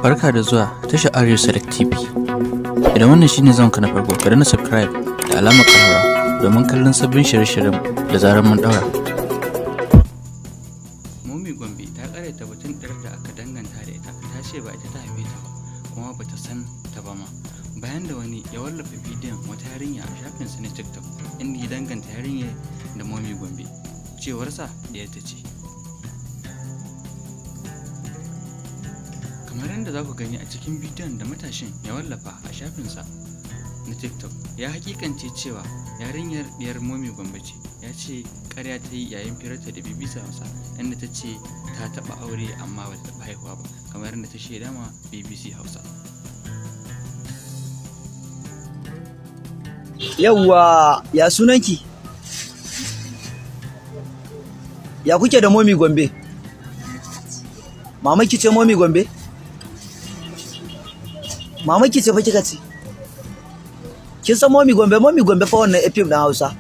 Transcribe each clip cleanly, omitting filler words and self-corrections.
Barka da zuwa tashar Arewa Select TV. Idan wannan shine zanka na farko, ka danna subscribe da alamar ƙararrawa domin kallon sabbin shirye-shiryen da zarar mun ɗaura. Momi Gombe ta ƙaryata batun ɗiyar da aka danganta da ita, ta ce ba ita ta haife ta ba, kuma ba ta san ta ba ma. Bayan da wani ya wallafa bidiyon wata yarinya a shafinsa na TikTok inda ya danganta yarinyar da Momi Gombe, cewarsa ɗiyarta ce. Kamar yadda za ku gani a cikin bidiyon da matashin ya wallafa a shafinsa na TikTok, ya hakikance cewa yarinyar diyar Momi Gombe ce. Ya ce karya ta yi yayin firarta da BBC Hausa, inda ta ce ta taɓa aure amma ba ta taɓa haihuwa ba, kamar yadda ta shaida ma BBC Hausa. Yawwa, ya sunanki? Ya kuke da Momi Gombe? Mamaki ce Momi Gombe? Mamaki ce fa kika ce? Kin san Momi Gombe? Momi Gombe fa wannan FM na Hausa.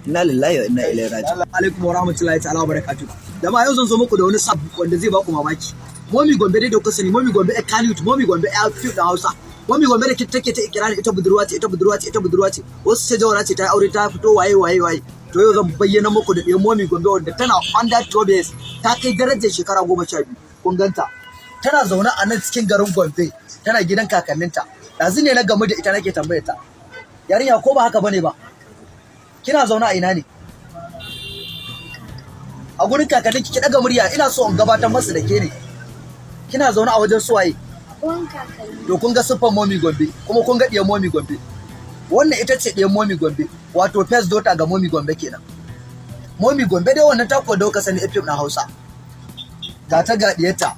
Inna lillahi wa inna ilaihi raji'un. Alaikum wa rahmatullahi ta'ala wa barakatuh. Jama'a, yau zan zo muku da wani sab wanda zai baku mamaki. Momi Gombe dai da kuka sani, Momi Gombe a Kannywood, Momi Gombe a film na Hausa. Momi Gombe da take ta ikirari ita budurwa ce, ita budurwa ce, ita budurwa ce. Wasu ce jawara ce, ta yi aure, ta fito, waye waye waye. To yau zan bayyana muku da ɗayan Momi Gombe wanda tana under 12 years, ta kai darajar shekara 12. Kun ganta. Tana zaune a nan cikin garin Gombe, tana gidan kakanninta. Ɗazu ne na gamu da ita nake tambayar ta. Yarinya, ko ba haka bane ba? Kina zaune a ina ne? A gurin kakanninki. Ki ɗaga murya, ina so in gabatar masu da ke ne. Kina zaune a wajen suwaye? Uwan kakanni. To kun ga siffar Momi Gombe, kuma kun ga ɗiyar Momi Gombe. Wannan ita ce ɗiyar Momi Gombe, wato first daughter ga Momi Gombe kenan. Momi Gombe dai wannan tako da kuka sani, FM na Hausa. Ga ta ga ɗiyarta,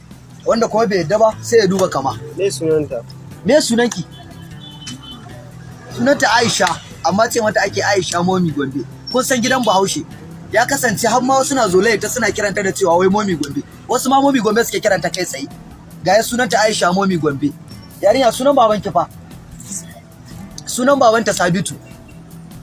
wanda kuma bai yadda ba sai ya duba kama. Me sunanta? Me sunanki? Sunanta Aisha, amma ce mata ake Aisha Momi Gombe. Kun san gidan Bahaushe ya kasance har ma wasu na zolaya ta, suna kiranta da cewa wai Momi Gombe. Wasu ma Momi Gombe suke kiranta kai tsaye. Ga ya sunanta Aisha Momi Gombe. Yarinya, sunan babanki fa? Sunan babanta Sabitu.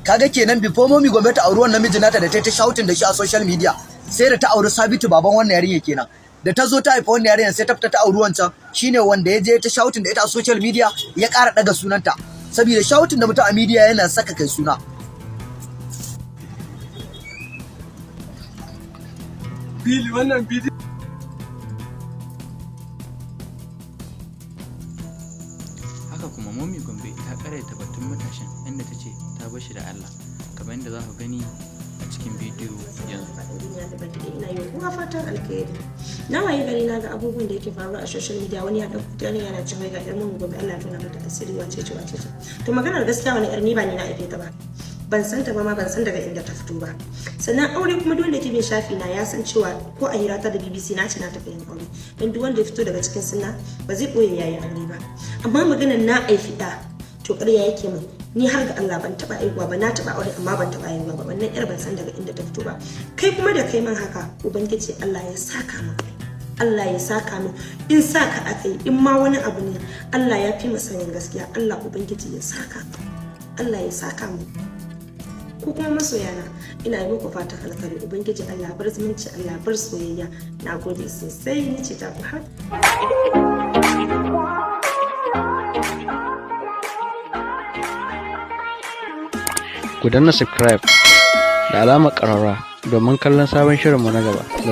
Kaga kenan before Momi Gombe ta auri wannan mijin nata da ta ta shouting da shi a social media, sai da ta auri Sabitu, baban wannan yarinya kenan. Da ta zo ta haifa wannan yarinya, sai ta fita ta auri wancan, shine wanda ya je ta shouting da ita a social media, ya ƙara daga sunanta. Saboda shouting da mutum a media yana saka kai suna. Bili wannan bidiyo. Haka kuma Momi Gombe ta karyata batun matashin, inda ta ce ta bar shi da Allah, kamar yadda za ku gani a cikin bidiyo yanzu. Faɗin duniya da baki ɗaya, ina yi wa kowa fatan alkhairi. Na waye gari na ga abubuwan da yake faruwa a social media, wani ya ɗauko yarinya yana cewa ga ƴar Momi Gombe, Allah ya tona mata asiri, wace ce wace ce. To maganar gaskiya, wani ƴar ni ba ni na haife ta ba, ban san ta ba ma, ban san daga inda ta fito ba. Sannan aure kuma, duk wanda ke bin shafi na ya san cewa ko a hirata da BBC na ce na tafi yin aure, don duk wanda ya fito daga cikin sunna ba zai ɓoye yayi aure ba. Amma maganar na haifi ɗa, to ƙarya yake min. Ni har ga Allah ban taɓa aihuwa ba. Na taɓa aure amma ban taɓa haihuwa ba. Wannan yar ban san daga inda ta fito ba. Kai kuma da kai man haka, Ubangiji Allah ya saka min, Allah ya saka min. In saka aka yi, in ma wani abu ne, Allah ya fi sanin gaskiya. Allah Ubangiji ya saka min, Allah ya saka min. Ku kuma masoyana, ina yi muku fatan alkhairi. Ubangiji Allah bar zumunci, Allah bar soyayya. Na gode sosai, ni ce ta ku har. Ku danna subscribe da alamar ƙararrawa domin kallon sabon shirinmu na gaba. Da